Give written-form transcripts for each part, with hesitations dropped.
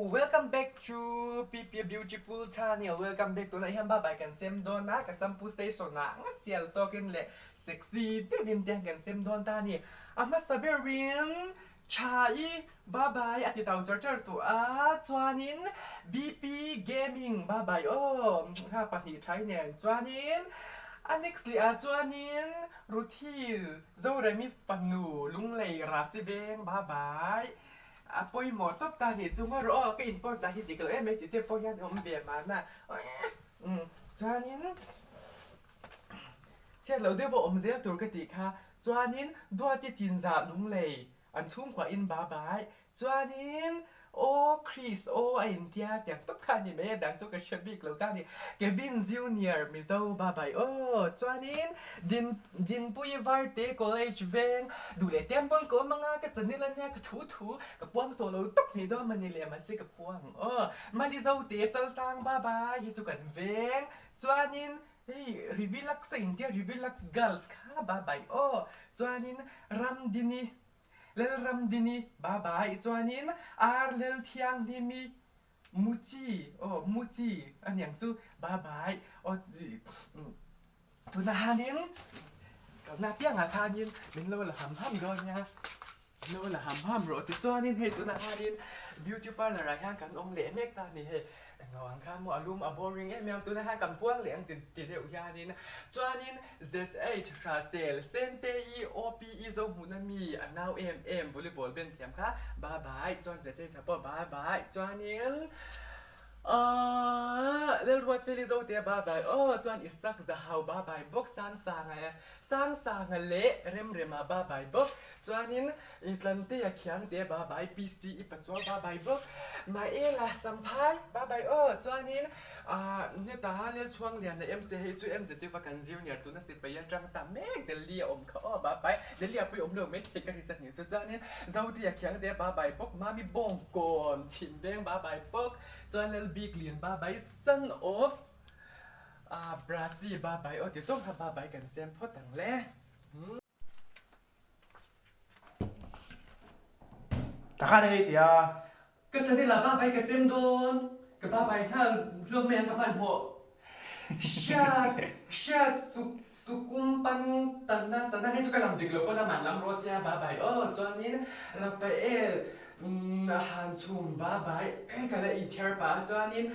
Welcome back to PP Beautiful Channel. Welcome back tunah hian bye bye kan sem dawn a, ka sampu station ah ngat sial tawkin leh sexy deuhin te hian kan sem dawn ta a ni. A hmasa berin Tha i bye bye a ti tau char char tawh a, chuanin BP Gaming bye bye aw kha pahnih thai nen chuanin a next leh ah chuanin Ruthi Zoremi fanu Lunglei Rasi veng bye bye a pawimawh tawp ta nih chu maw rawh aw ka in post dah hi dik loh em em tih te pawh hian awm ve mahna chuanin Chhiat loh deuh pawh awm zel tur ka tih kha. Chuanin Duati Chinzah Lunglei an chhungkua in ba bai. Chuanin Aw Chris aw a intia tiang tawp kha a ni mai a dang chu ka hre bik lo ta a ni. Kevin Junior Mizo ba bai aw. Chuanin Din Dinpui Varte College veng duh leh Temple ka awm anga ka channel ania ka thu thu ka puang tawh lo tawp mai dawn mani leh mahse ka puang aw. Malizo te Chaltlang ba bai hi chu kan veng. Chuanin Hei Rivilux a intia Rivilux Girls kha ba bai aw. Chuanin Ramdini, Lalramdini ba bai. Chuanin Ar Lelthianghlimi Muchi aw Muchi a niang chu ba bai aw. Tunah hanin kalna piangah khanin min lo la ham ham dawn nia. Lo la ham ham rawh tichuanin hei tunah hianin beauty parlour ah hian kan awm leh mek ta a ni hei englo ang khan maw a lum a boring em em tunah hian kan puang leh ang ti ti deuh hianin chuanin ZH Hrahsel Sente i OPE zo hmuhna mi a nau em em volleyball ben thiam kha bye bye chuan ZH ah pawh bye bye chuanin Aaa Lalruatfeli Zote bye bye aw chuan Isak Zahau bye bye bawk Sangsanga Sangsanga leh Remrema bye bye bawk Chuanin i Tlantea Khiangte bye bye PC i Pachuau bye bye bawk Maela Champhai bye bye aw chuanin aaa heta Lelchhuangliana MC hei chu MZF a kan junior tuna sipai atang ta mek Delhi a awm kha aw bye bye Delhi ah pawh i awm lo maithei ka ri sahnih chu chuanin Zotea Khiangte bye bye bawk Mami Bawngkawn Chhim Veng bye bye bawk chuan Lalbiklin bye bye son of Brasi bye bye aw ti zawng kha bye bye kan siam phawt ang le. Ka khan hei tia. Ka channel ah bye bye ka sem dawn. Ka bye bye nghal hlawm mai ang ka hmanhmawh. Hria hria suk sukum pan tanna sana hei chu ka lam dik lo pawn a man lam rawh tia bye bye aw chuanin Rafael han chhum bye bye ka la inthiar pah a chuanin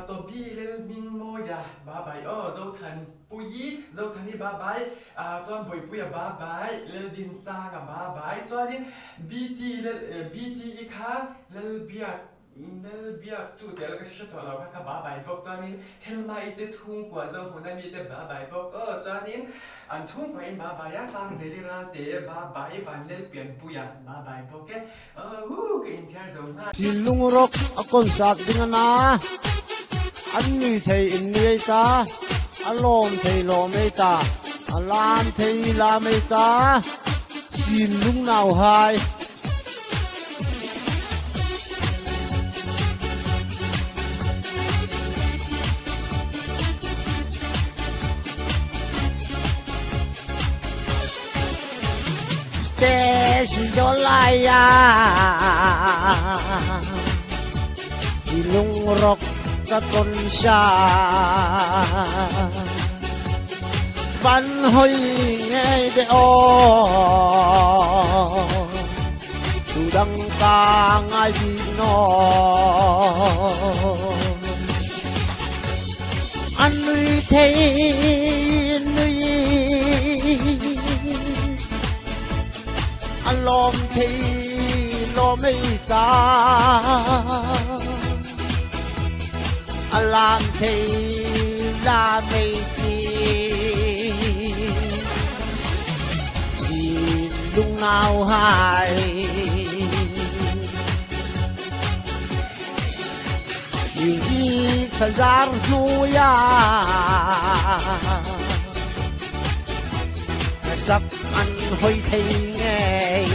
Toby Lelhmingmawia bye bye aw Zothanpuii Zothani bye bye chuan Bawipuia bye bye Laldinsanga bye bye chuanin BT BT i kha Lalbiak Lalbiak chu tel ka hre tawh lo kha kha bye bye bawk chuanin Thelma i te chhungkua Zohmuna mi te bye bye bawk aw chuanin an chhungkua in bye bye a Sangzeli Ralte bye bye Vanlelpianpuia bye bye bawk e. Thinlung rawk a kawnsak ding a na, an nui thei in nui ei ta, a lawm thei lawm ei ta, a lam thei lam ei ta, thinlung nau hai. Lung rawk ka tawn sa Van hoi ngei de aw Tu dang ka ngai di no An nui thei nui A lawm thei lawm ei ta A lam thei lam ei ti Thinlung nau hai Music thlazar hnuaiah sak an hoi thei ngei.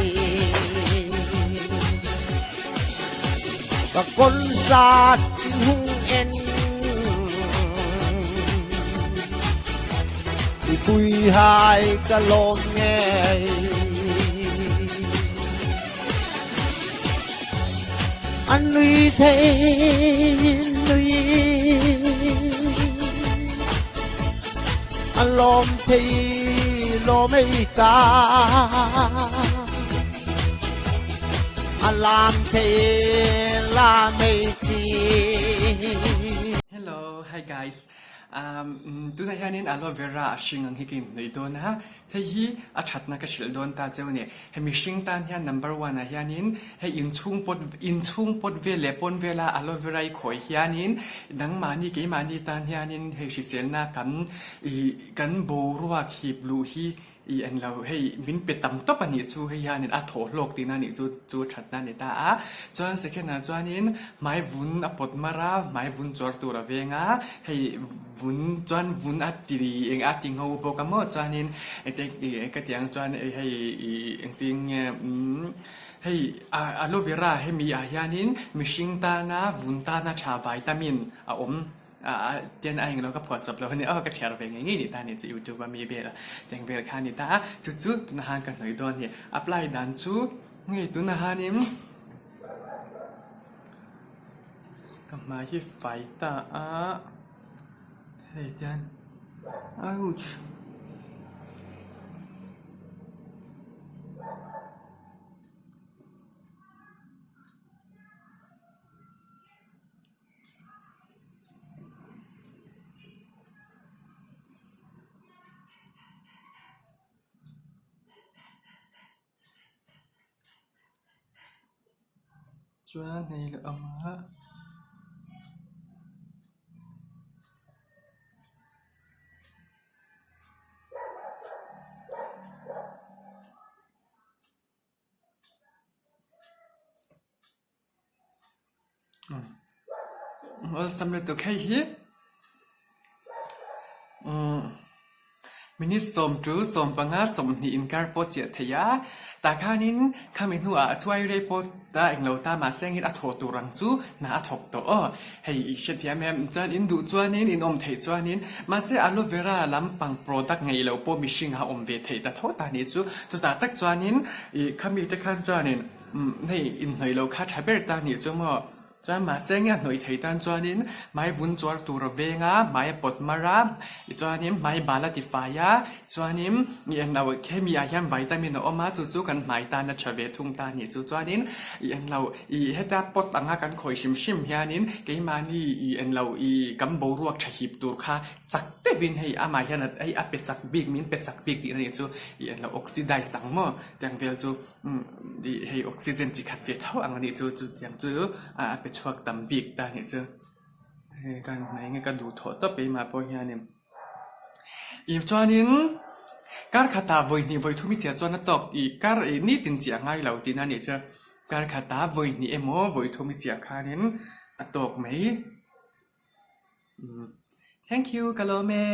Ka concert hung en mipui hai ka lawm ngei. An nui thei nui A lawm thei lawm ei ta A lam thei lam ei ti. Hello, hi guys. Um, tunah hianin aloe vera a hring ang hi ka inhnawih dawn a, hei hi a thatna ka hrilh dawn ta cheu ni. Hei mihring tan hian number one ah hianin hei inchhung pawt inchhung pawt vel leh pawn vela aloe vera i khawi hianin nangmahni keimahni tan hianin hei hriselna kan ih kan boruak hip luh hi ih an lo hei min pe tam tawp a nih chu hei hianin a thaw hlawk tihna a nih chu chu thatna a ni ta a. Chuan second ah chuanin hmai vun a pawt mar a hmai vun chuar tur a veng a hei vun chuan vun a ti eng a ti ngho bawk a maw chuanin eng ka tih ang chuan hei ih engtin nge umm hei aloe vera hemi ah hianin mihring tana vun tana tha vitamin a awm a tian a englo ka phuah chawp lo a ni aw ka chhiar ve ngei ngei ni ta a ni chu youtube a mi vel a tiang vel kha a ni ta a chu chu tunah khan ka hnawih dawn a ni apply dan chu hei tunah hianin ka hmai hi fai ta a hei tian ouch. Chuan hei la awm a. Awlsam lutuk hei hi minute 10 15 20 inkar pawh chiah theih a tah khanin khami hnuah a chuai rei pawh ta englo ta mahse engin a thawh tur ang chu hna a thawk tawh aw hei i hrethiam em chuan in duh chuanin in awm theih chuanin mahse aloe vera lampang product ngeih loh pawh mihring a awm ve theih ta tho ta nih chu chutah tak chuanin ih khami te khan chuanin. Umm hei inhnawih loh kha tha ber ta nih chu maw? Chuan mahse nge a hnawih thei tan chuanin hmai vun chuar tur a veng a, hmai a pawt mar a, tichuanin hmai bal a ti fai a, chuanin i en loh hemi ah hian vitamin a awm a, chu chu kan hmai tan a tha ve thung ta nih chu. Chuanin i en loh i heta pawt anga kan khawi hrim hrim hianin keimahni i en loh i kan boruak tha hip tur kha chak deuhin hei amah hian hei a pe chak bik min pe chak bik tihna nih chu i en loh oxidize ang maw tiang vel chu. Ih hei oxygen chi khat ve tho ang anih chu chu tiang chu a pe chhuak tam bik ta anih chu hei ka hmai nge ka duh thawh tawp keimah pawh hianin ih chuanin kar khatah vawi hnih vawi thum i chiah chuan a tawk ih kar ih nitin chiah a ngai lo tihna anih chu kar khatah vawi hnih emaw vawi thum i chiah khanin a tawk mai thank you ka lawm e.